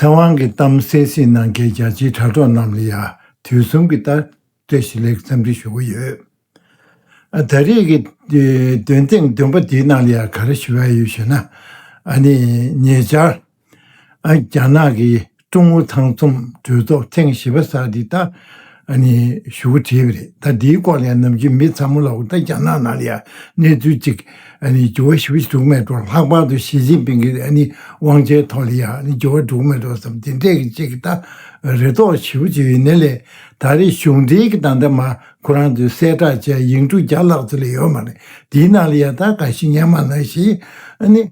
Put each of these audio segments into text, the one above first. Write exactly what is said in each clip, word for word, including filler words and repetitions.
ཐའེ་ཝན་གྱི་གཏམ་གསན་གཟིགས་གནང་མཁན་རྒྱ་ཆེའི་དྲ་གྲོགས་རྣམས་ལ་ཡང་དུས་གསུམ་གྱི་ད་བཀྲ་ཤིས་བདེ་ལེགས་འཚམས་འདྲི་ཞུ་གི་ཡོད། ཨ། ད་རེས་ཀྱི་ཨེ་འདོན་ཐེངས་བདུན་པ་འདིའི་ནང་ལ་ཡང་ག་རེ་ཞུ་ཡ་ཡོད་ཞུ་ན། ཨ་ནི་ཉེ་ཆར། ཨ། རྒྱ་ནག་གི་ཀྲུང་ཨུ་ཚང་འཛོམས་གྲོས་ཚོགས་ཐེངས་བཞི་པ་ཟེར་འདི་ད་ཨ་ནི་ཞུ་གི་བྲིས་པ་རེད། ད་འདིའི་སྐོར་ལ་ཡང་ནམ་རྒྱུན་མི་ཚང་མ་ལ་འོ་ད་རྒྱ་ནག་ནང་ལ་ཡང་གནས་ཚུལ་ཅིག་ཨ་ནི་འགྱུར་བ་ཞེ་པོ་ཞིག་འགྲོ་གི་མེད་འགྲོ། ལྷག་པར་དུ་ཞི་ཅིན་ཕིང་གི་ཨ་ནི་དབང་ཆའི་ཐོག་ལ་ཡང་ཨ་ནི་འགྱུར་བ་འགྲོ་གི་མེད་འགྲོ་བསམ་དེ་འདྲས་ཀྱི་ཅིག་ད་རེ་དོགས་ཞེ་པོ་ཅིག་ཡོད་ནའི་ལས། ད་རེས་གཞུང་འབྲེལ་གྱི་ད་ལྟ་མ་ཁོ་རང་ཚོས་གསལ་བསྒྲགས་བྱས་ཡིག་འབྲུ་བརྒྱ་ལྷག་ཙམ་ལས་ཡོད་མ་རེད། དེའི་ནང་ལ་ཡང་ད་འགའ་ཞིག་སྔོན་མ་ནང་བཞིན་ཨ་ནི།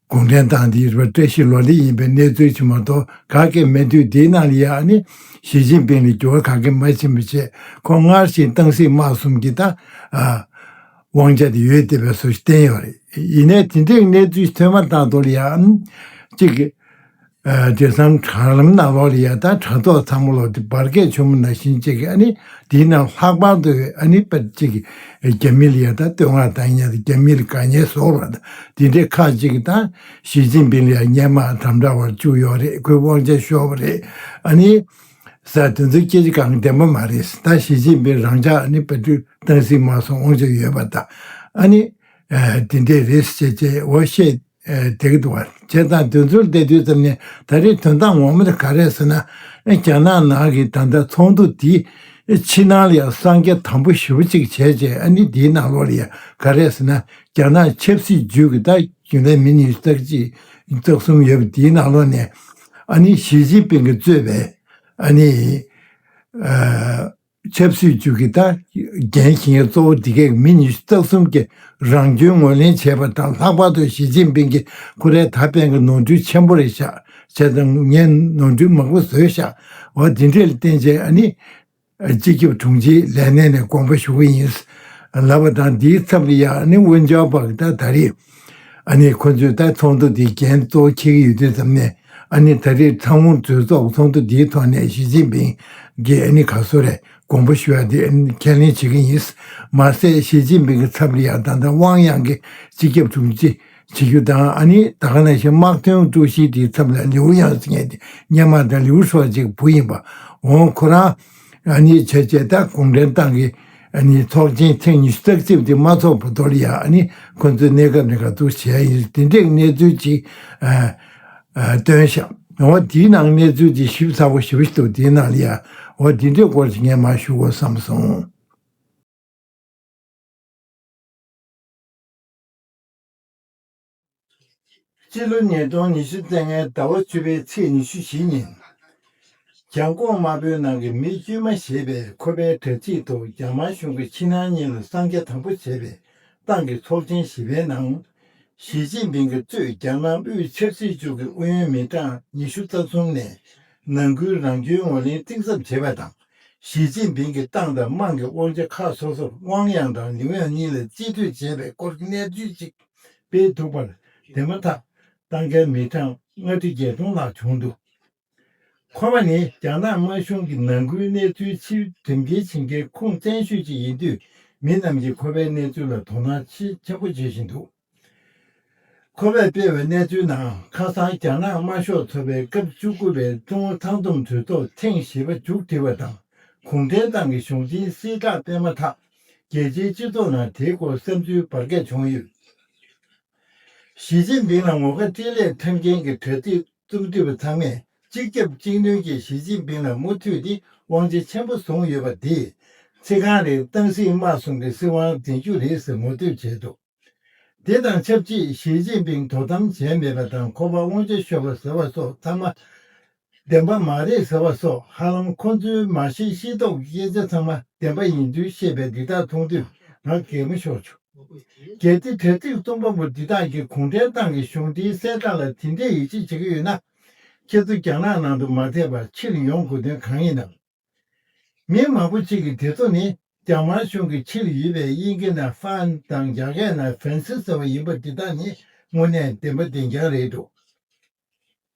གུང་ཁྲན་ཏང་འདི་རུ་བཀྲ་ཤིས་ལོ་ལེགས་ཡིན་པའི་གནས་ཚུལ་ཅིག་མ་གཏོགས་ག་གེ་མེད་དུས། དེའི་ནང་ལ་ཡང་ཨ་ནི་ཞི་ཅིན་ཕིང་ལ་འགྱུར་བ་ག་གེ་མ་ཕྱིན་པ་བྱས། ཁོ་སྔར་བཞིན་ཏང་སྲིད་དམག་གསུམ་གྱི་ད་ཨ་དབང་ཆ་དེ་ཡོད་བསྡད་པའི་བཟོ་ཞིག་བསྟན་ཡོད་རེད། ཡིན་ནའི་དེ་འདྲའི་གནས་ཚུལ་ཐོན་མ་ཐག་ཏུ་ལ་ཡང་ཨ་ནི་གཅིག་གི་ཨ་དེ་སང་དྲ་ལམ་ནང་ལོགས་ལ་ཡང་ད་དྲ་ཐོག་ཚང་མ་ལོག་དེ་འབར་གས་བྱུང་བ་ནང་བཞིན་གཅིག་གི་ཨ་ནི། དེའི་ནང་ལྷག་པར་དུ་ཨ་ནི་པ་གཅིག་རྒྱ་མི་ལ་ཡང་ད་བསྟོད་བསྔགས་བཏང་ཡ་དང་རྒྱ་མི་ལ་དགའ་ཉེ་བཟོ་བ་དང་དེ་འདྲའི་ཁག་ཅིག་གིས་ད་ཞི་ཅིན་ཕིང་ལ་ཡང་སྔོན་མ་དམ་དྲག་པར་བཅུག་ཡོད་རེད། ཁོའི་དབང་ཆ་ཤོར་བ་རེད། ཨ་ནི་ཟེར་དེ་ཚོ་སྐད་ཆ་གང་བདེན་པ་མ་རེད། ད་ཞི་ཅིན་ཕིང་རང་ཅག་ཨ་ནི་པ་ཏུ་ཏང་སྲིད་དམག་གསུམ་དབང་ཆ་ཡོད་པ་དང་ཨ་ནི་དེ་འདྲས་རེད་ཅེས་བྱས་འོ་བཤད། ཨེ་དེ་གི་འདུག་བ། བྱས་ཙང་དོན་ཚུལ་བལྟས་དུས་ཙམ་ནས་ད་རེས་དོན་དག་ངོ་མ་དེ་ག་རེད་ཟེར་ན། ཨེ་རྒྱ་ནག་ནང་གི་ད་ལྟ་ཚོགས་འདུ་འདི་ཕྱི་ནང་ལ་ཡང་གསང་རྒྱ་དམ་པོ་ཞེ་པོ་ཅིག་བྱས་རྗེས་ཨ་ནི་འདིའི་ནང་ལོགས་ལ་ཡང་ག་རེད་ཟེར་ན། རྒྱ་ནག་ཆབ་སྲིད་ཅུས་ཀྱི་ད་རྒྱུན་ལས་མི་ཉི་ཤུ་རྩ་གཅིག་རྩ་གསུམ་ཡོད་པ་འདིའི་ནང་ལོགས་ནས་ཨ་ནི་ཞི་ཅིན་ཕིང་གིས་གཙོས་པའི་ཨ་ནི་ཨ། ཆབ་སྲིད་ཅུས་ཀྱི་ད་འགན་འཁྱེར་མཁན་གཙོ་བོ་འདི་གས་མི་ཉི་ཤུ་རྩ་གསུམ་གྱིས་རང་སྐྱོན་ངོས་ལེན་བྱས་པ་དང་། ལྷག་པར་དུ་ཞི་ཅིན་ཕིང་གིས་ཁོ་རའི་ད་ཕན་གྱི་ནོར་འཁྲུལ་ཆེན་པོ་རེད་ཤག་བྱས་ཙང་ངས་ནོར་འཁྲུལ་མང་པོ་བཟོས་ཤག་འོ་དེ་འདྲས་ལ་བརྟེན་བྱས་ཨ་ནི་སྤྱི་ཁྱབ་དྲུང་ཆེ་ལས་གནས་ནས་དགོངས་པ་ཞུ་གི་ཡིན་ལབ་པ་དང་། འདིའི་ཚབ་ལ་ཡང་ཨ་ནི་ཝུན་ཅའོ་པ་གི་ད་ད་རེས། ཨ་ནི་ཁོ་ཚོས་ད་ཚོགས་འདུ་འདིའི་འགན་གཙོ་བོ་འཁྱེར་གྱི་ཡོད་དུས་ཙམ་ནས། ཨ་ནི་ད་རེས་ཚང་འོང་གྲོས་ཚོགས་ཚོགས་འདུ་འདིའི་ཐོག་ནས་ཞི་ཅིན་ཕིང་གིས་ཨ་ནི་ག་སོ་རེད་དགོངས་པ་ཞུ་ཡ་དེ་ཨ་ནི་ཁས་ལེན་བྱེད་ཀྱི་ཡིན། མ་ཟད་ཞི་ཅིན་ཕིང་གི་ཚབ་ལ་ཡང་ད་ལྟ་ཝང་དབྱང་གི་སྤྱི་ཁྱབ་དྲུང་ཆེ་བྱེད་རྒྱུ་དང་། ཨ་ནི་ད་ག་ནང་བཞིན་དམག་དོན་ཀྲུའུ་ཞི་དེའི་ཚབ་ལ་ལིའུ་དབྱང་ཟེར་མཁན་དེ་སྔོན་མ་ད་ལིའུ་ཧྲོ་ཅིག་བུ་ཡིན་པ། འོང་ཁོ་རང་ཨ་ནི་བྱས་བྱས་ད་གུང་ཁྲན་ཏང་གི་ཨ་ནི་ཚོགས་ཆེན་ཐེངས་ཉི་ཤུ་རྩ་གཅིག་པ་དེ་མ་ཚོགས་བར་དུ་ལ་ཡང་ཨ་ནི་ཁོ་ཚོའི་གནས་སྐབས་ནས་ག་ཚོད་བྱས་ཡིན། དེ་འདྲའི་གནས་ཚུལ་ཅིག་ཨ་ཨ་བཏོན་ཤག་འོ་དེའི་ནང་གནས་ཚུལ་ཅིག་ཞིབ་ཚགས་པོ་ཞེ་པོ་ཞིག་འདུག་དེའི་ནང་ལ་ཡང་འོ་དེ་འདྲའི་སྐོར་ཅིག་ངས་མར་ཞུ་དགོས་བསམ་སོང་། སྤྱི་ལོ་ཉིས་སྟོང་ཉི་ཤུ་རྩ་ལྔའི་ཟླ་བ་བཅུ་པའི་ཚེས་ཉི་ཤུ་བཞི་ཉིན། བྱང་ཀོང་དམར་པོའི་ནང་གི་མི་དཀྱུས་མ་ཞེས་པས་ཁོ་པའི་དྲ་ཚིགས་ཐོག་རྒྱ་དམར་གཞུང་གི་ཕྱི་ནང་གཉིས་ལ་གསང་རྒྱ་དམ་པོ་བྱས་པའི་ཏང་གི་ཚོགས་ཆེན་བཞི་པའི་ནང་། ཞི་ཅིན་ཕིང་གིས་གཙོས་རྒྱ་ནག་དབུས་ཆབ་སྲིད་ཅུས་ཀྱི་ཨུ་ཡོན་མི་གྲངས་ཉི་ཤུ་རྩ་གསུམ་ནས་ནང་ཁུལ་རང་སྐྱོན་ངོས་ལེན་གཏིང་ཟབ་བྱས་པ་དང་། ཞི་ཅིན་ཕིང་གིས་ཏང་དང་དམངས་ཀྱི་དབང་ཆ་ཁག་སོ་སོར་ཝང་དབྱང་དང་ལིའུ་དབྱང་གཉིས་ལ་རྩིས་སྤྲོད་བྱས་པའི་སྐོར་གྱི་གནས་ཚུལ་ཅིག་སྤེལ་འདུག་པར། དེ་མ་ཐག་ཏང་ཁའི་མི་གྲངས་ལྔ་ཁྲི་བརྒྱད་སྟོང་ལྷག་བྱུང་འདུག་ཁོ་པ་ནི་རྒྱ་ནག་དམར་གཞུང་གི་ནང་ཁུལ་གནས་ཚུལ་ཕྱིར་དྲན་སྐུལ་བྱེད་མཁན་ཁུངས་བཙན་ཤོས་ཅིག་ཡིན་དུས། མི་རྣམས་ཀྱིས་ཁོ་པའི་གནས་ཚུལ་ལ་དོ་སྣང་ཆེ་ཆེན་པོ་བྱེད་བཞིན་འདུག་ཁོ་པས་སྤེལ་བའི་གནས་ཚུལ་ནང་། ཁ་སང་རྒྱ་ནག་དམར་ཤོག་ཚོགས་པའི་སྐབས་བཅུ་དགུ་པའི་ཀྲུང་ཨུ་ཚང་འཛོམས་གྲོས་ཚོགས་ཐེངས་བཞི་པ་མཇུག་སྒྲིལ་བ་དང་། གུང་ཁྲན་ཏང་གི་གཞུང་འཛིན་གསལ་བསྒྲགས་སྤེལ་མ་ཐག་རྒྱལ་སྤྱིའི་སྤྱི་ཚོགས་ནང་དེའི་སྐོར་བསམ་ཚུལ་འབར་གས་བྱུང་ཡོད། ཞི་ཅིན་ཕིང་ལ་ངོ་དགའ་སྤྲེལ་ལད་འཁྲབ་མཁན་གྱི་དྲ་ཚིགས་རྩོམ་སྒྲིག་པ་ཚང་མས་གཅིག་རྒྱབ་གཅིག་སྣོན་གྱིས་ཞི་ཅིན་ཕིང་ལ་མུ་མཐུད་དེ་དབང་ཆ་ཆེན་པོ་བཟུང་ཡོད་པ་དེས། ཚིག་རྐང་རེར་ཏང་སྲིད་དམག་གསུམ་གྱི་སྲིད་དབང་འཛིན་རྒྱུ་རེད་ཟེར་ངོ་སྤྲོད་བྱས་འདུག་དེ་དང་ཆབས་ཅིག་ཞི་ཅིན་ཕིང་དོ་དམ་བྱས་མེད་པ་དང་། ཁོ་པ་དབང་ཆ་ཤོར་བ་ཟེར་བ་སོགས་ཚང་མ་བདེན་པ་མ་རེད་ཟེར་བ་སོགས། ཧ་ལམ་ཁོ་ཚོའི་མ་ཤེས་ཤེས་མདོག་གི་སྐད་ཆ་ཚང་མ་བདེན་པ་ཡིན་ཚུལ་བཤད་པའི་འདི་དག་མཐོང་དུས་ང་གད་མོ་ཤོར་བྱུང་། གལ་ཏེ་དྲ་ཚིགས་རྩོམ་པ་པོ་འདི་དག་གིས་གུང་ཁྲན་ཏང་གི་གཞུང་འབྲེལ་གསལ་བསྒྲགས་ལ་དེ་འདྲའི་ཡིད་ཆེས་བྱེད་ཀྱི་ཡོད་ན། ཁྱེད་ཚོ་རྒྱ་ནག་ནང་དུ་མ་ཐེབས་པར་ཕྱིར་ཡོང་དགོས་དོན་གང་ཡིན་ནམ། མི་མང་པོ་གཅིག་གིས་དེ་ཚོ་ནི་རྒྱ་དམར་གཞུང་གི་ཕྱིར་ཡོད་པའི་དབྱིན་སྐད་ནང་ཧྥན་དང་རྒྱ་སྐད་ནང་ཧྥན་སི་ཟེར་བ་ཡིན་པ་འདི་དག་ནི་དངོས་གནས་བདེན་པ་བདེན་རྐྱང་རེད་འདུག་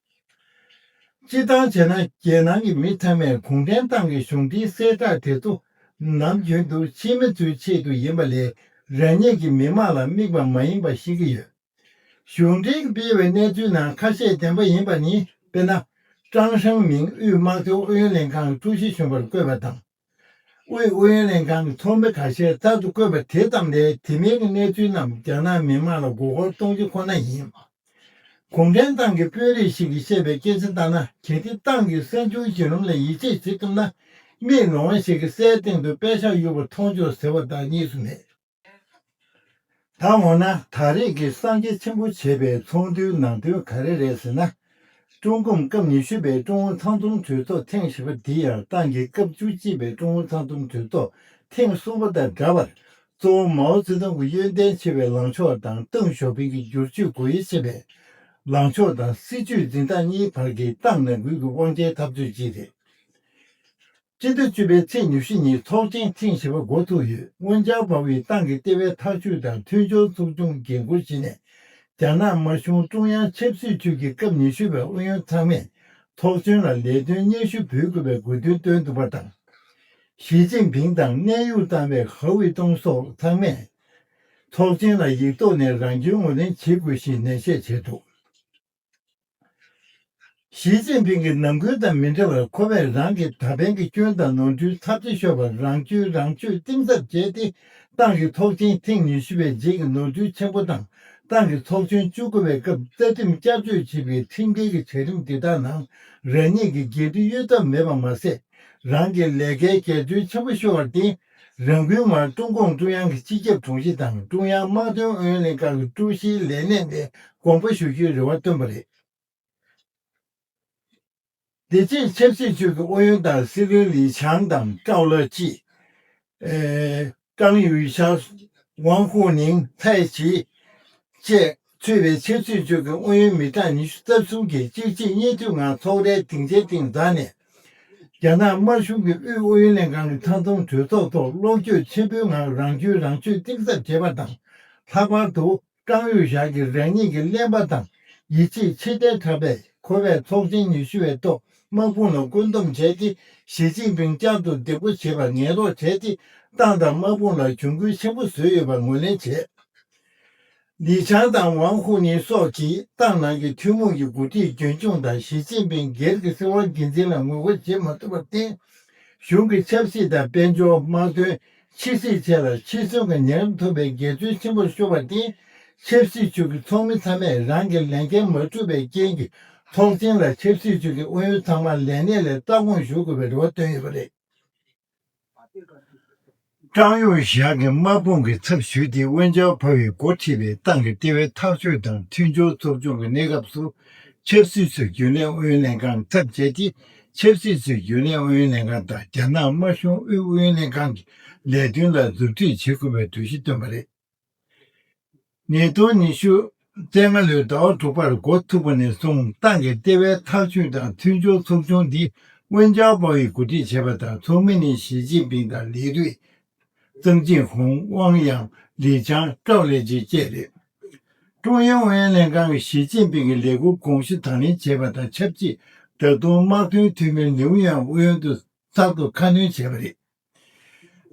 སྤྱིར་བཏང་བྱས་ན། རྒྱལ་ནང་གི་མི་ཚང་མས་གུང་ཁྲན་ཏང་གི་གཞུང་འབྲེལ་གསལ་བསྒྲགས་དེ་ཚོ་ནམ་རྒྱུན་དུ་ཕྱི་མི་ཚོའི་ཆེད་དུ་ཡིན་པ་ལས། རང་ཉིད་ཀྱི་མི་དམངས་ལ་དམིགས་པ་མ་ཡིན་པ་ཤེས་ཀྱི་ཡོད། གཞུང་འབྲེལ་གྱིས་སྤེལ་བའི་གནས་ཚུལ་ནང་ཁ་ཤས་བདེན་པ་ཡིན་པ་ནི། དཔེར་ན། ཀྲང་ཧྲེང་མིང་དབུས་དམག་དོན་ཨུ་ཡོན་ལྷན་ཁང་ཀྲུའུ་ཞི་གཞོན་པར་བསྐོས་པ་དང་། དབུས་ཨུ་ཡོན་ལྷན་ཁང་གི་ཚོགས་མི་ཁ་ཤས་རྩལ་དུ་བསྐོས་པ་དེ་ཙམ་ལས་དེ་མིན་གྱི་གནས་ཚུལ་རྣམས་རྒྱ་ནག་མི་མང་ལ་མགོ་སྐོར་གཏོང་རྒྱུ་ཁོ་ན་ཡིན། གུང་ཁྲན་ཏང་གི་དཔོན་རིགས་ཤིག་གིས་བཤད་པའི་སྐད་ཆ་ལྟར་ན། གལ་ཏེ་ཏང་གིས་གསར་འགྱུར་བརྒྱུད་ལམ་ལ་ཡིད་ཆེས་བྱེད་ཐུབ་ན། མིག་ལོང་བ་ཞིག་གིས་སའི་སྟེང་དུ་པད་ཤག་གཡུག་པ་མཐོང་ཆོག་ཟེར་བ་དང་གཉིས་སུ་མེད། ད་འོ་ན་ད་རེས་ཀྱི་གསར་འགྱུར་ཆེན་པོ་བྱས་པའི་ཚོགས་འདུའི་ནང་དོན་ག་རེ་རེད་ཟེར་ན། ཀྲུང་གོ་སྐབས་ཉི་ཤུ་པའི་ཀྲུང་ཨུ་ཚང་འཛོམས་གྲོས་ཚོགས་ཐེངས་བཞི་པ་འདི་ཡང་ཏང་གི་སྐབས་བཅུ་གཅིག་པའི་ཀྲུང་ཨུ་ཚང་འཛོམས་གྲོས་ཚོགས་ཐེངས་གསུམ་པ་དང་འདྲ་བར། གཙོ་བོ་མའོ་ཙེ་ཏུང་གི་གཡོན་བརྟེན་ཆེ་བའི་ལངས་ཕྱོགས་དང་ཏེང་ཞའོ་ཕིང་གི་བསྒྱུར་བཅོས་དགོས་ཡིད་ཆེ་བའི་ལངས་ཕྱོགས་དང་སྲིད་ཇུས་འཛིན་སྟངས་གཉིས་བར་གྱི་ཏང་ནང་ཁུལ་གྱི་དབང་ཆའི་འཐབ་རྩོད་ཅིག་རེད། སྤྱི་ཟླ་བཅུ་པའི་ཚེས་ཉི་ཤུ་ཉིན་ཚོགས་ཆེན་ཐེངས་བཞི་པ་འགོ་ཚུགས་ཡོད། ཝུན་ཅཱ་པའོ་ཡིས་ཏང་གི་ལྟེ་བའི་ཐག་གཅོད་དང་མཐུན་སྦྱོར་ཚོགས་ཆུང་འགན་འཁུར་བྱས་ནས། རྒྱ་ནག་དམར་གཞུང་ཀྲུང་དབྱང་ཆབ་སྲིད་ཅུས་ཀྱི་སྐབས་ཉི་ཤུ་པའི་ཨུ་ཡོན་ཚང་མས་ཚོགས་ཆེན་ལ་ལས་དོན་སྙན་ཞུ་འབུལ་དགོས་པའི་དགོས་འདུན་བཏོན་འདུག་པ་དང་། ཞི་ཅིན་ཕིང་དང་གནས་དབྱུང་བཏང་བའི་ཧའོ་ཝེ་ཏུང་སོགས་ཚང་མས་ཚོགས་ཆེན་ལ་ཡིག་ཐོག་ནས་རང་སྐྱོན་ངོས་ལེན་བྱེད་དགོས་ཞེས་ནན་བཤད་བྱས་འདུག། ཞི་ཅིན་ཕིང་གིས་ནང་ཁུལ་དང་མི་འདྲ་བར་ཁོ་པས་རང་གི་ད་ཕན་གྱི་སྐྱོན་དང་ནོར་འཁྲུལ་ཚབས་ཆེ་ཤོས་པ་རང་སྐྱོན་རང་བརྗོད་གཏིང་ཟབ་བྱས་ཏེ། ཏང་གི་ཚོགས་ཆེན་ཐེངས་ཉི་ཤུ་པའི་རྗེས་ཀྱི་ནོར་འཁྲུལ་ཆེན་པོ་དང་། ཏང་གི་ཚོགས་ཆེན་བཅུ་དགུ་པའི་སྐབས་རྩ་ཁྲིམས་བསྐྱར་བཅོས་བྱེད་པའི་ཁྲིམས་འགལ་གྱི་བྱ་རིམ་འདི་དག་ནང་རང་ཉིད་ཀྱི་འགལ་འདུ་གཡོལ་ཐབས་མེད་པ་མ་ཟད། རང་གི་ལས་ཀའི་འགལ་འཛོལ་ཆེན་པོ་ཤོར་བར་བརྟེན། རང་འགུལ་ངང་ཀྲུང་གུང་ཀྲུང་དབྱང་གི་སྤྱི་ཁྱབ་དྲུང་ཆེ་དང་ཀྲུང་དབྱང་དམག་དོན་ཨུ་ཡོན་ལྷན་ཁང་གི་ཀྲུའུ་ཞིའི་ལས་གནས་ནས་དགོངས་པ་ཞུ་རྒྱུའི་རེ་བ་བཏོན་པ་རེད། དེ་རྗེས་ཆབ་སྲིད་ཅུས་ཀྱི་ཨུ་ཡོན་དང་སྲིད་བློན་ལི་ཆང་དང་ཀྲའོ་ལེ་ཅི། ཨེ། ཀང་ཡུས་ཤ། ཝང་ཧུའུ་ནིང་། ཐའེ་ཅི། བཅས་གཙོས་པའི་ཆབ་སྲིད་ཅུས་ཀྱི་ཨུ་ཡོན་མི་གྲངས་ཉི་ཤུ་རྩ་གསུམ་གྱིས་གཅིག་རྗེས་གཉིས་མཐུད་ངང་ཚོགས་རའི་སྡིངས་ཆའི་སྟེང་འཛེགས་ནས། རྒྱ་ནག་དམར་གཞུང་གི་དབུས་ཨུ་ཡོན་ལྷན་ཁང་གི་ཚང་འཛོམས་གྲོས་ཚོགས་ཐོག་བློ་འགྱོད་ཆེན་པོའི་ངང་རང་སྐྱོན་རང་བརྗོད་གཏིང་ཟབ་བྱས་པ་དང་། ལྷག་པར་དུ། ཀང་ཡུས་ཞང་གིས་རང་ཉིད་ཀྱི་གླེན་པ་དང་ཡིད་ཆེས་ཆེ་མཐོང་དྲག་པས། ཁོ་པས་ཚོགས་ཆེན་ཉི་ཤུ་པའི་ཐོག་དམག་དཔུང་ལ་བཀོད་འདོམས་བྱས་ཏེ། ཞི་ཅིན་ཕིང་བསྐྱར་དུ་འདེམས་བསྐོ་བྱེད་པར་ངན་རོགས་བྱས་ཏེ། ཏང་དང་དམག་དཔུང་ལ་གྱོང་གུན་ཆེན་པོ་བཟོས་ཡོད་པར་ངོས་ལེན་བྱས། ལི་ཆང་དང་ཝང་ཧུའུ་ནིང་སོགས་ཀྱིས་ཏང་ནང་གི་ཐུན་མོང་གི་འགོ་ཁྲིད་རྒྱུན་སྐྱོང་དང་ཞི་ཅིན་ཕིང་སྒེར་གྱི་སྲིད་དབང་སྒེར་འཛིན་ལ་ངོ་རྒོལ་བྱེད་མ་ཐུབ་པར་བརྟེན། གཞུང་གི་ཆབ་སྲིད་དང་དཔལ་འབྱོར། དམག་དོན། ཕྱི་སྲིད་བཅས་ལ་ཕྱི་ཚུལ་གྱི་ཉེན་རྟོག་པའི་འགལ་འཛོལ་ཆེན་པོར་ཤོར་བར་བརྟེན། ཆབ་སྲིད་ཅུས་ཀྱི་ཚོགས་མི་ཚང་མས་རང་གི་ལས་འགན་མ་འགྲུབ་པའི་རྐྱེན་གྱིས། ཚོགས་ཆེན་ལ་ཆབ་སྲིད་ཅུས་ཀྱི་ཨུ་ཡོན་ཚང་མ་ལས་གནས་ལས་ལྟ་དགོངས་ཞུ་དགོས་པའི་རེ་བ་བཏོན་ཡོད་པ་རེད། ཀྲང་ཡུང་ཞང་གི་དམག་དཔུང་གི་ཚབ་ཞུས་ཏེ། ཝུན་ཅའོ་ཕའོ་ཡིས་འགོ་ཁྲིད་པའི་ཏང་གི་ལྟེ་བའི་ཐག་གཅོད་དང་མཐུན་སྦྱོར་ཚོགས་ཆུང་གི་གནས་སྐབས་སུ། ཆབ་སྲིད་ཚོའི་རྒྱུན་ལས་ཨུ་ཡོན་ལྷན་ཁང་ཚབ་བྱས་ཏེ། ཆབ་སྲིད་ཚོའི་རྒྱུན་ལས་ཨུ་ཡོན་ལྷན་ཁང་དང་རྒྱ་ནག་དམར་གཞུང་དབུས་ཨུ་ཡོན་ལྷན་ཁང་གི་ལས་དོན་ལ་མཛུབ་ཁྲིད་བྱེད་དགོས་པའི་གྲོས་གཞི་བཏོན་པ་རེད། ཉིས་སྟོང་ཉི་ཤུ་རྩ་ལྔ་ལོའི་ཟླ་བ་དྲུག་པར་འགོ་ཚུགས་པ་ནས་བཟུང་། ཏང་གི་ལྟེ་བའི་ཐག་གཅོད་དང་མཐུན་སྦྱོར་ཚོགས་ཆུང་འདི་ཝུན་ཅའོ་པའོ་ཡིས་གོ་སྒྲིག་བྱས་པ་དང་། ཚོགས་མི་ནི་ཞི་ཅིན་ཕིང་དང་ལི་རུས། ཙང་ཅིན་ཧུང་། ཝང་ཡང་། ལི་ཆང་། ཀྲའོ་ལེ་ཅི་བཅས་རེད། ཀྲུང་དབྱང་ཨུ་ཡོན་ལྷན་ཁང་གིས་ཞི་ཅིན་ཕིང་གི་ལས་འཁུར་དགོངས་ཞུ་དང་ལེན་བྱས་པ་དང་ཆབས་ཅིག། ད་དུང་དམག་དོན་འཐུས་མི་ལིའུ་ཡང་ཨུ་ཡོན་དུ་གསར་དུ་ཁ་སྣོན་བྱས་པ་རེད།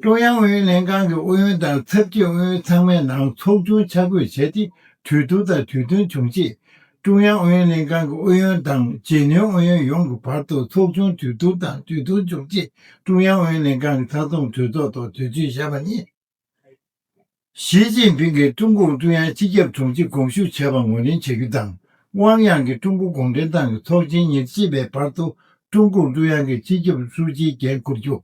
ཀྲུང་དབྱང་ཨུ་ཡོན་ལྷན་ཁང་གི་ཨུ་ཡོན་དང་ཚབ་ཀྱི་ཨུ་ཡོན་ཚང་མའི་ནང་ཚོགས་ཆུང་ཆ་བགོས་བྱས་ཏེ། གྲོས་བསྡུར་དང་གྲོས་མཐུན་བྱུང་རྗེས། ཀྲུང་དབྱང་ཨུ་ཡོན་ལྷན་ཁང་གི་ཨུ་ཡོན་དང་རྗེས་སྣོན་ཨུ་ཡོན་ཡོངས་ཀྱི་བར་དུ་ཚོགས་ཆུང་གྲོས་བསྡུར་དང་གྲོས་མཐུན་བྱུང་རྗེས། ཀྲུང་དབྱང་ཨུ་ཡོན་ལྷན་ཁང་གི་ཚང་འཛོམས་གྲོས་ཚོགས་ཐོག་དུས་ཚོད་བཞག་པ་ནི། ཞི་ཅིན་ཕིང་གིས་ཀྲུང་གུང་ཀྲུང་དབྱང་སྤྱི་ཁྱབ་དྲུང་ཆེ་དགོངས་ཞུ་བྱས་པ་ངོས་ལེན་བྱ་རྒྱུ་དང་། ཝང་ཡང་གིས་ཀྲུང་གོ་གུང་ཁྲན་ཏང་གི་ཚོགས་ཆེན་ཉེར་གཅིག་པའི་བར་དུ་ཀྲུང་གུང་ཀྲུང་དབྱང་གི་སྤྱི་ཁྱབ་ཧྲུའུ་ཅིའི་འགན་འཁུར་རྒྱུ།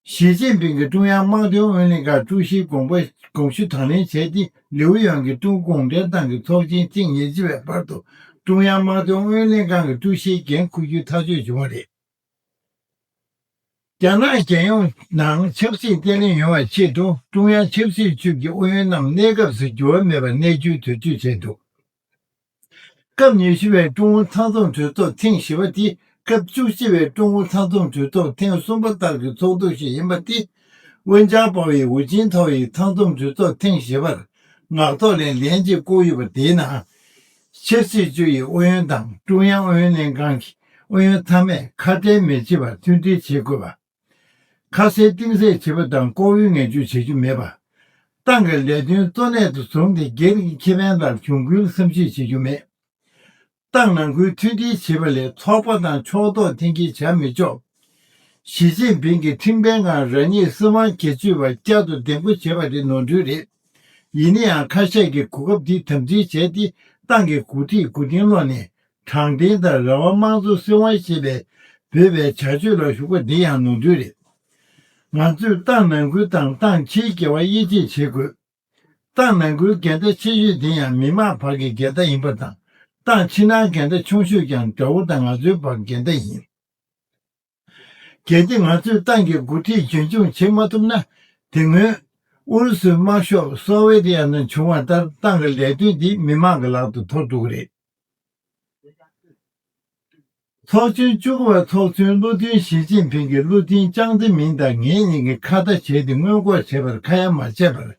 ཞི་ཅིན་ཕིང་གིས་ཀྲུང་དབྱང་དམག་དོན་ཨུ་ཡོན་ལྷན་ཁང་ཀྲུའུ་ཞིའི་དགོངས་པ་དགོངས་ཞུ་དང་ལེན་བྱས་ཏེ། ལིའུ་ཡང་གིས་ཀྲུང་གོ་གུང་ཁྲན་ཏང་གི་ཚོགས་ཆེན་ཐེངས་ཉེར་གཅིག་པའི་བར་དུ་ཀྲུང་དབྱང་དམག་དོན་ཨུ་ཡོན་ལྷན་ཁང་གི་ཀྲུའུ་ཞིའི་འགན་འཁུར་རྒྱུའི་ཐག་གཅོད་བྱུང་བ་རེད། རྒྱ་ནག་རྒྱལ་ཡོངས་ནང་ཆབ་སྲིད་བརྟན་ལྷིང་ཡོང་བའི་ཆེད་དུ། ཀྲུང་དབྱང་ཆབ་སྲིད་ཅུས་ཀྱི་ཨུ་ཡོན་རྣམས་གནས་སྐབས་སུ་འགྱུར་བ་མེད་པར་གནས་རྒྱུའི་དུས་ཚོད་བྱས་འདུག། སྐབས་ཉི་ཤུ་པའི་ཀྲུང་ཨུ་ཚང་འཛོམས་གྲོས་ཚོགས་ཐེངས་བཞི་པ་དེ། སྐབས་བཅུ་གཅིག་པའི་ཀྲུང་ཨུ་ཚང་འཛོམས་གྲོས་ཚོགས་ཐེངས་གསུམ་པ་ལྟར་གྱི་ཚོགས་འདུ་ཞིག་ཡིན་པ་སྟེ། ཝུན་ཅཱ་པའོ་ཡིས་ཧུའུ་ཅིན་ཐའོ་ཡི་ཚང་འཛོམས་གྲོས་ཚོགས་ཐེངས་བཞི་པར་ངག་ཐོག་ལས་ལན་གཅིག་བསྐུར་ཡོད་པ་དེའི་ནང་། ཆབ་སྲིད་ཅུས་ཡི་ཨུ་ཡོན་དང་ཀྲུང་དབྱང་ཨུ་ཡོན་ལྷན་ཁང་གི་ཨུ་ཡོན་ཚང་མས་ཁ་བྲལ་མི་བྱེད་པར་མཐུན་སྒྲིལ་བྱེད་དགོས་པ། ཁ་གསལ་གཏིང་ཟབ་བྱེད་པ་དང་ལྐོག་གཡོ་ངན་ཇུས་བྱེད་རྒྱུ་མེད་པ། ཏང་གི་ལས་དོན་གཙོ་གནད་དུ་བཟུང་སྟེ། སྒེར་གྱི་ཁེ་ཕན་ལ་གྱོང་གུན་བསམ་གཞིག་བྱེད་རྒྱུ་མེད། ཏང་ནང་ཁུལ་མཐུན་སྒྲིལ་བྱེད་པ་ལས་ཚོགས་པ་དང་ཕྱོགས་གཏོགས་འཐེན་འཁྱེར་བྱ་མི་ཆོག། ཞི་ཅིན་ཕིང་གིས་ཁྲིམས་འགལ་ངང་རང་ཉིད་སྲིད་དབང་སྒེར་གཅོད་པ་བསྐྱར་དུ་འདེམས་བསྐོ་བྱས་པ་དེ་ནོར་འཁྲུལ་རེད། ཡིན་ན་ཡང་ཁ་ཤས་ཀྱིས་གོ་སྐབས་འདི་དམ་འཛིན་བྱས་ཏེ་ཏང་གི་འགོ་ཁྲིད་མགོ་རྟིང་སློག་ནས་དྲང་བདེན་དང་རང་དབང་དམངས་གཙོ་སྲིད་དབང་ཞེས་པའི་འབོད་པའི་བྱ་སྤྱོད་ལ་ཞུགས་པ་འདི་ཡང་ནོར་འཁྲུལ་རེད། ང་ཚོས་ཏང་ནང་ཁུལ་དང་ཏང་ཕྱིའི་འགལ་བ་དབྱེ་འབྱེད་བྱེད་དགོས། ཏང་ནང་ཁུལ་འགལ་ཟླ་ཆེ་ཤོས་དེ་ཡང་མི་དམངས་བར་གྱི་འགལ་ཟླ་ཡིན་པ་དང་། ཏང་ཕྱི་ནང་འགལ་ཟླ་ཆུང་ཤོས་ཀྱང་དགྲ་བོ་དང་ང་ཚོའི་བར་འགལ་ཟླ་ཡིན། གལ་ཏེ་ང་ཚོས་ཏང་གི་འགོ་ཁྲིད་རྒྱུན་འཁྱོངས་བྱེད་མ་ཐུབ་ན། དེ་སྔོན་ཨུ་རུ་སུའི་དམར་ཤོག་སོ་ཝེ་ཏི་ཡན་དུ་བྱུང་བ་ལྟར་ཏང་གི་ལས་དོན་འདི་མི་དམངས་ཀྱི་ལག་ཏུ་ཐོར་འགྲོ་གི་རེད། ཚོགས་ཆེན་བཅུ་དགུ་པའི་ཚོགས་གཙོས་བློ་མཐུན་ཞི་ཅིན་ཕིང་གིས་བློ་མཐུན་ཅང་ཙེ་མིན་དང་ངེད་གཉིས་ཀྱིས་ཁ་བརྡ་བྱས་ཏེ་སྔོན་འགོག་བྱས་པར་ཁ་ཡ་མ་བྱས་པར།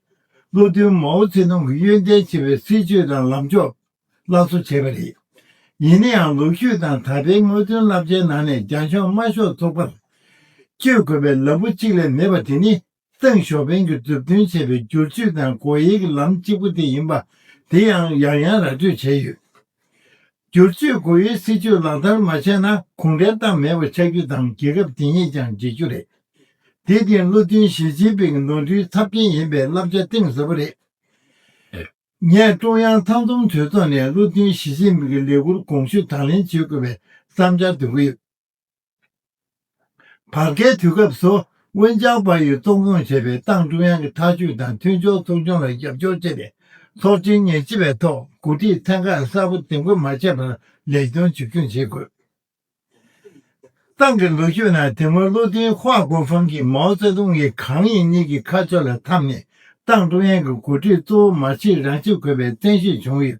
བློ་མཐུན་མའོ་ཙེ་ཏུང་གི་གཡོན་ཐལ་ཆེ་བའི་སྲིད་བྱུས་དང་ལམ་ཕྱོགས་སླར་གསོ་བྱས་པ་རེད། ཡིན་ན་ཡང་ལོ་རྒྱུས་དང་ད་ལྟའི་སྔོན་ཐོན་བསླབ་བྱའི་ནང་ནས་རྒྱ་ནག་དམར་ཤོག་ཚོགས་པར་བསྐྱོད་དགོས་པའི་ལམ་བུ་གཅིག་ལས་མེད་པ་དེ་ནི། ཏེང་ཞའོ་ཕིང་གིས་མཛུབ་སྟོན་བྱས་པའི་བསྒྱུར་བཅོས་དང་སྒོ་དབྱེའི་ལམ་གཅིག་པུ་དེ་ཡིན་པ་དེ་ཡང་ཡང་ཡང་ར་སྤྲོད་བྱས་ཡོད། བསྒྱུར་བཅོས་སྒོ་དབྱེའི་སྲིད་བྱུས་ལག་བསྟར་མ་བྱས་ན་གུང་ཁྲན་ཏང་མེད་པ་ཆགས་རྒྱུ་དང་རྒྱལ་ཁབ་དེ་ཉིད་ཀྱང་འཇིག་རྒྱུ་རེད། དེ་སྟེང་བློ་མཐུན་ཞི་ཅིན་ཕིང་གི་ནོར་འཁྲུལ་ཚབས་ཆེན་ཡིན་པའི་བསླབ་བྱ་གཏིང་ཟབ་པོ་རེད། ངས་ཀྲུང་དབྱང་ཚང་འཛོམས་གྲོས་ཚོགས་ནས་བློ་མཐུན་ཞི་ཅིན་ཕིང་གི་ལས་འཁུར་དགོངས་ཞུ་དང་ལེན་བྱེད་དགོས་པའི་བསམ་འཆར་འདོན་གྱི་ཡོད། བར་བརྒལ་དུས་སྐབས་སུ་ཝུན་ཅང་ཕའོ་ཡིས་གཙོ་སྐྱོང་བྱས་པའི་ཏང་ཀྲུང་དབྱང་གི་ཐག་གཅོད་དང་མཐུན་སྦྱོར་ཚོགས་ཆུང་ལ་རྒྱབ་སྐྱོར་བྱས་པའི་ཚོགས་ཆེན་ཉེར་གཅིག་པའི་ཐོག་འགོ་ཁྲིད་ཐེངས་ཁག་གསར་པ་འདེམས་བསྐོ་མ་བྱས་པར་ལས་དོན་མཇུག་སྐྱོང་བྱེད་དགོས། ཏང་གི་ལོ་རྒྱུས་ནང་དེ་སྔོན་བློ་མཐུན་ཧྭ་ཀུང་ཧྥང་གིས་མའོ་ཙེ་ཏུང་གིས་གང་ཡིན་མིན་གྱི་ཁ་ཕྱོགས་ལ་འཐམས་ནས་ཏང་ཀྲུང་དབྱང་གི་འགོ་ཁྲིད་གཙོ་བོ་མ་བྱེད་རང་བྱེད་དགོས་པའི་བཙན་ཤེད་བྱུང་ཡོད།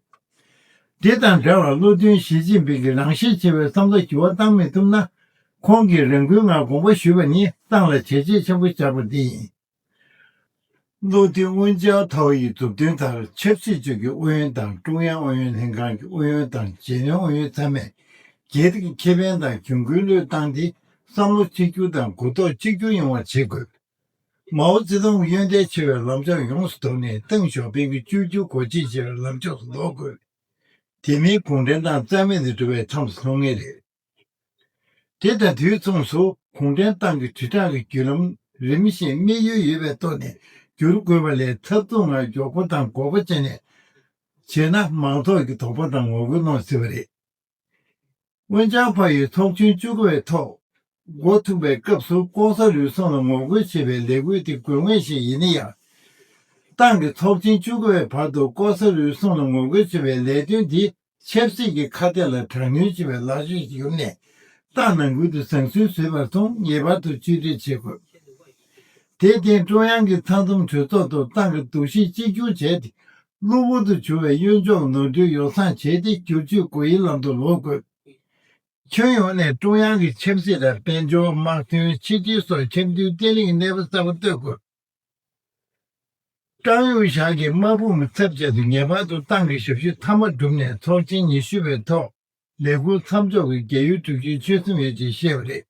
དེ་དང་འབྲེལ་བར་བློ་མཐུན་ཞི་ཅིན་ཕིང་གིས་རང་ཤེད་ཆེ་བའི་བསམ་བློ་འགྱུར་བ་བཏང་མི་ཐུབ་ན། ཁོང་གིས་རང་འགུལ་ངང་དགོངས་པ་ཞུས་པ་ནི་ཏང་ལ་བྱས་རྗེས་ཆེན་པོ་བཞག་པ་འདི་ཡིན། བློ་མཐུན་ཝུན་ཅང་ཐའོ་ཡི་མཛུབ་སྟོན་ལྟར་ཆབ་སྲིད་ཅུས་ཀྱི་ཨུ་ཡོན་དང་ཀྲུང་དབྱང་ཨུ་ཡོན་ལྷན་ཁང་གི་ཨུ་ཡོན་དང་རྗེས་སྣོན་ཨུ་ཡོན་ཚང་མས་སྒེར་གྱི་ཁེ་ཕན་དང་གྱོང་གུན་བློས་བཏང་སྟེ་བསམ་བློ་གཅིག་གྱུར་དང་གོ་རྟོགས་གཅིག་གྱུར་ཡོང་བ་བྱེད་དགོས། མའོ་ཙེ་ཏུང་གི་གཡོན་ཐལ་ཆེ་བའི་ལམ་ཕྱོགས་ཡོངས་སུ་དོར་ནས་ཏེང་ཞའོ་ཕིང་གི་བཅོས་བསྒྱུར་སྒོ་འབྱེད་བྱེད་པའི་ལམ་ཕྱོགས་སུ་ལོག་དགོས། དེ་མིན་གུང་ཁྲན་ཏང་རྩ་མེད་དུ་འགྲོ་བའི་མཚམས་སུ་ལྷུང་ངེས་རེད། དེ་དང་དུས་མཚུངས་སུ་གུང་ཁྲན་ཏང་གི་དྲིལ་བསྒྲགས་ཀྱི་བརྒྱུད་ལམ་རིམ་བཞིན་དམིགས་ཡུལ་ཡོད་པའི་ཐོག་ནས་བསྒྱུར་དགོས་པ་ལས་འཐབ་འཛིང་ངང་མགྱོགས་པོ་དང་འགོག་པ་བྱས་ནས་བྱས་ན་མང་ཚོགས་ཀྱི་དོགས་པ་དང་ངོ་རྒོལ་སློང་སྲིད་པ་རེད། ཝུན་ཅང་ཕའོ་ཡིས་ཚོགས་ཆུང་བཅུ་དགུ་པའི་ཐོག་འགོ་ཚུགས་པའི་སྐབས་སུ་ལྐོག་ཟ་རུལ་སུངས་ལ་ངོ་རྒོལ་བྱེད་པའི་ལས་འགུལ་དེ་དགོས་ངེས་ཤིག་ཡིན་ན་ཡང་། ཏང་གི་ཚོགས་ཆེན་བཅུ་དགུ་པའི་བར་དུ་ལྐོག་ཟ་རུལ་སུངས་ལ་ངོ་རྒོལ་བྱེད་པའི་ལས་དོན་འདི་ཆབ་སྲིད་ཀྱི་ཁ་གཏད་ལ་དྲག་གནོན་བྱེད་པའི་ལག་ཆས་ཤིག་གྱུར་ནས་ཏང་ནང་ཁུལ་དུ་བཟང་སུན་བཟོས་པར་སོང་ངེས་པར་དུ་བཅོས་སྒྲིག་བྱེད་དགོས། དེར་བརྟེན་ཀྲུང་དབྱང་གི་ཚང་འཛོམས་གྲོས་ཚོགས་ཐོག་ཏང་གི་འདུ་ཤེས་གཅིག་གྱུར་བྱས་ཏེ་གློ་བུར་དུ་བྱུང་བའི་གཡོ་འཇོག་ནོར་འཁྲུལ་ཡོ་བསྲང་བྱས་ཏེ་བསྒྱུར་བཅོས་སྒོ་དབྱེའི་ལམ་དུ་ལོག་དགོས། ཁྱོན་ཡོངས་ནས་ཀྲུང་དབྱང་གི་ཆབ་སྲིད་ལ་དཔལ་འབྱོར་དམག་དོན་ཕྱི་འབྲེལ་སོགས་འཆམ་མཐུན་བརྟན་ལྷིང་གནས་པ་གསར་པ་གཏོད་དགོས། ཀྲང་ཡུང་ཞའོ་གིས་དམག་དཔུང་གི་ཚབ་བྱས་ཏེ་ངེས་པར་དུ་ཏང་གི་ཞབས་ཞུ་མཐའ་མ་བསྒྲུབས་ནས་ཚོགས་ཆེན་ཉི་ཤུ་པའི་ཐོག་ལས་འཁུར་མཚམས་འཇོག་གིས་རྒས་ཡོལ་འགྲོ་རྒྱུའི་ཆོད་སེམས་ཡོད་ཅེས་བཤད་པ་རེད།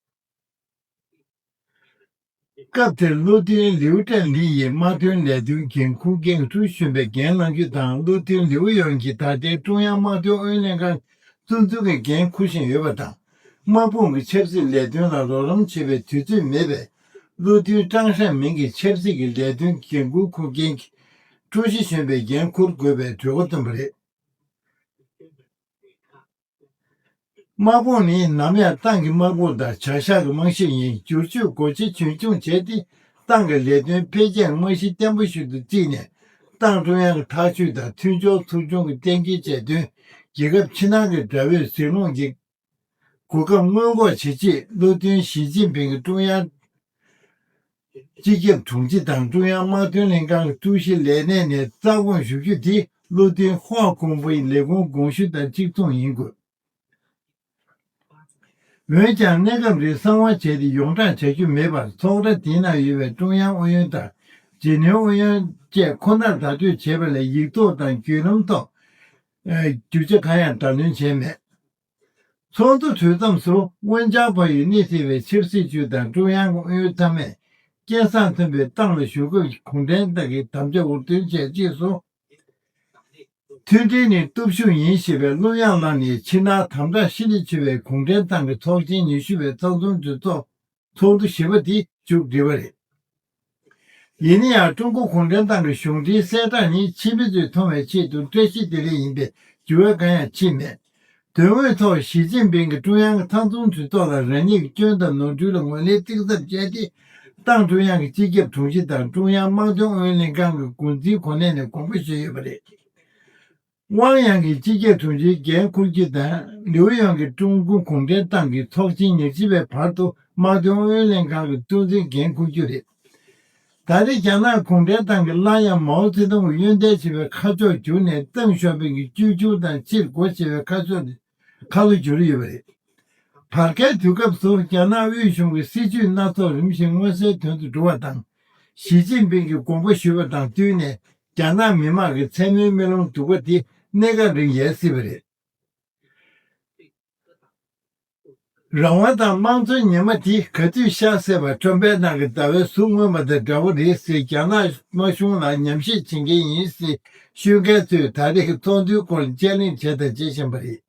སྐབས་དེར་བློ་མཐུན་ལིའུ་ཀྲེང་ལི་ཡིས་དམག་དོན་ལས་དོན་འགན་འཁུར་མཁན་ཀྲུའུ་ཞུན་པའི་འགན་བླང་རྒྱུ་དང་། བློ་མཐུན་ལིའུ་ཡོན་གྱིས་ད་ལྟའི་ཀྲུང་དབྱང་དམག་དོན་ཨུ་ཡོན་ལྷན་ཁང་གཙོ་འཛིན་གྱི་འགན་འཁུར་བཞིན་ཡོད་པ་དང་། དམག་དཔུང་གི་ཆབ་སྲིད་ལས་དོན་ལ་རོགས་རམ་བྱེད་པའི་དུས་ཚོད་མེད་པས། བློ་མཐུན་ཀྲང་ཧྲེང་མིང་གིས་ཆབ་སྲིད་ཀྱི་ལས་དོན་འགན་འཁུར་འཁུར་མཁན་གྱི་ཀྲུའུ་ཞི་གཞོན་པའི་འགན་འཁུར་དགོས་པའི་གྲོས་འགོ་བཏོན་པ་རེད། དམག་དཔུང་ནི་ནམ་ཡང་ཏང་གི་དམག་དཔུང་དང་བྱ་གཞག་གི་རྨང་གཞི་ཡིན། བསྒྱུར་བཅོས་སྒོ་འབྱེད་རྒྱུན་འཁྱོངས་བྱས་ཏེ། ཏང་གི་ལས་དོན་འཕེལ་རྒྱས་རྨང་གཞི་བརྟན་པོ་ཞིག་ཏུ་བརྩིས་ནས། ཏང་ཀྲུང་དབྱང་གི་ཐག་གཅོད་དང་མཐུན་སྦྱོར་ཚོགས་ཆུང་གི་གཏན་འཁེལ་བྱས་དོན། རྒྱལ་ཁབ་ཕྱི་ནང་གི་དགྲ་བོས་ཟིང་སློང་གི་གོ་སྐབས་སྔོན་འགོག་བྱེད་ཆེད། བློ་མཐུན་ཞི་ཅིན་ཕིང་གིས་ཀྲུང་དབྱང་སྤྱི་ཁྱབ་དྲུང་ཆེ་དང་ཀྲུང་དབྱང་དམག་དོན་ལྷན་ཁང་གི་ཀྲུའུ་ཞི་ལས་གནས་ནས་རྩ་དགོངས་ཞུ་རྒྱུ་དེ་བློ་མཐུན་ཧྭ་ཁུང་ཧྥུའི་ལས་ཁུངས་དགོངས་ཞུ་དང་གཅིག་མཚུངས་ཡིན་དགོས། འོན་ཀྱང་གནས་སྐབས་རིང་གསང་བ་བྱས་ཏེ་ཡོངས་བསྒྲགས་བྱ་རྒྱུ་མེད་པར། ཚོགས་ར་དེའི་ནང་ཡོད་པའི་ཀྲུང་དབྱང་ཨུ་ཡོན་དང་རྗེས་སྣོན་ཨུ་ཡོན་བཅས་ཁོ་ནར་བརྡ་སྤྲོད་བྱས་པ་ལས་ཡིག་ཐོག་དང་བརྒྱུད་ལམ་ཐོག་ཨ་རྒྱུ་ཆ་གང་ཡང་བརྡ་ལན་བྱས་མེད། ཚོགས་འདུ་གྲོལ་མཚམས་སུ་ཝུན་ཅང་ཕའོ་ཡིས་སྣེ་ཁྲིད་པའི་ཆབ་སྲིད་ཅུས་དང་ཀྲུང་དབྱང་གི་ཨུ་ཡོན་ཚང་མས་སྐལ་བཟང་མཐོན་པོས་ཏང་ལ་ཞུགས་སྐབས་གུང་ཁྲན་ཏང་གི་དམ་བཅའ་འུར་འདོན་བྱས་རྗེས་སུ། མཐུན་སྒྲིལ་ནི་སྟོབས་ཤུགས་ཡིན་ཞེས་པའི་གླུ་དབྱངས་བླངས་ནས་ཕྱི་ནང་དམ་དྲག་ཤི་ལ་ཆེ་བའི་གུང་ཁྲན་ཏང་གི་ཚོགས་ཆེན་ཉི་ཤུ་པའི་ཚོགས་འདུ་འདི་ཚོགས། ཚོགས་འདུ་བཞི་པ་དེ་མཇུག་བསྒྲིལ་བ་རེད། ཡིན་ན་ཡང་ཀྲུང་གོ་གུང་ཁྲན་ཏང་གི་གཞུང་འབྲེལ་གསལ་བསྒྲགས་ནི་ཕྱི་མི་ཚོས་མཐོང་བའི་ཆེད་དུ་བཀྲ་ཤིས་བདེ་ལེགས་ཡིན་པས་འགྱུར་བ་གང་ཡང་ཕྱིན་མེད། དོན་དངོས་ཐོག་ཞི་ཅིན་ཕིང་གིས་ཀྲུང་དབྱང་གི་ཚང་འཛོམས་གྲོས་ཚོགས་ལ་རང་ཉིད་ཀྱི་སྐྱོན་དང་ནོར་འཁྲུལ་ལ་ངོས་ལེན་གཏིང་ཟབ་བྱས་ཏེ། ཏང་ཀྲུང་དབྱང་གི་སྤྱི་ཁྱབ་དྲུང་ཆེ་དང་ཀྲུང་དབྱང་དམངས་དོན་ཨུ་ཡོན་ལྷན་ཁང་གི་འགོ་འཛིན་གོ་གནས་ནས་དགོངས་པ་ཞུས་ཡོད་པ་རེད། ཝང་དབྱང་གིས་སྤྱི་ཁྱབ་དྲུང་ཆེའི་འགན་འཁུར་རྒྱུ་དང་། ལིའུ་ཡང་གིས་ཀྲུང་གོ་གུང་ཁྲན་ཏང་གི་ཚོགས་ཆེན་ཉེར་གཅིག་པའི་བར་དུ་དམངས་དོན་ཨུ་ཡོན་ལྷན་ཁང་གི་གཙོ་འཛིན་འགན་འཁུར་རྒྱུ་རེད། ད་རེས་རྒྱ་ནག་གུང་ཁྲན་ཏང་གིས་སླར་ཡང་མའོ་ཙེ་ཏུང་གི་གཡོན་ཐལ་ཆེ་བའི་ཁ་ཕྱོགས་བསྒྱུར་ནས་ཏེང་ཞའོ་ཕིང་གི་བཅོས་བསྒྱུར་དང་ཕྱིར་རྒོལ་ཆེ་བའི་ཁ་ཕྱོགས་ཁ་ལོ་བསྒྱུར་ཡོད་པ་རེད། བར་བརྒལ་དུས་སྐབས་སུ་རྒྱ་ནག་དབུས་གཞུང་གི་སྲིད་ཇུས་སྣ་ཚོགས་རིམ་བཞིན་མངོན་གསལ་དོན་དུ་འགྲོ་བ་དང་། ཞི་ཅིན་ཕིང་གིས་དགོངས་པ་ཞུས་པ་དང་བསྟུན་ནས་རྒྱ་ནག་མི་དམངས་ཀྱི་མཚན་མོའི་རྨི་ལམ་སྡུག་པ་དེ་གནས་སྐབས་རིང་ཡལ་སྲིད་པ་རེད། རང་དབང་དང་དམངས་གཙོའི་ཉི་མ་དེ་ག་དུས་ཤར་སྲིད་པ་ཁྲོན་པའི་ནང་གི་ཟླ་བའི་གཟུགས་མངོན་པ་དང་འདྲ་བོ་རེད་ཟེར་རྒྱ་ནག་དམར་གཞུང་ལ་ཉམས་ཞིབ་བྱེད་མཁན་ཡིན་ཟེར་ཤོད་མཁན་ཚོས་ད་རེས་ཀྱི་ཚོགས་འདུའི་སྐོར་དཔྱད་གླེང་བྱས་དང་བྱེད་བཞིན་པ་རེད།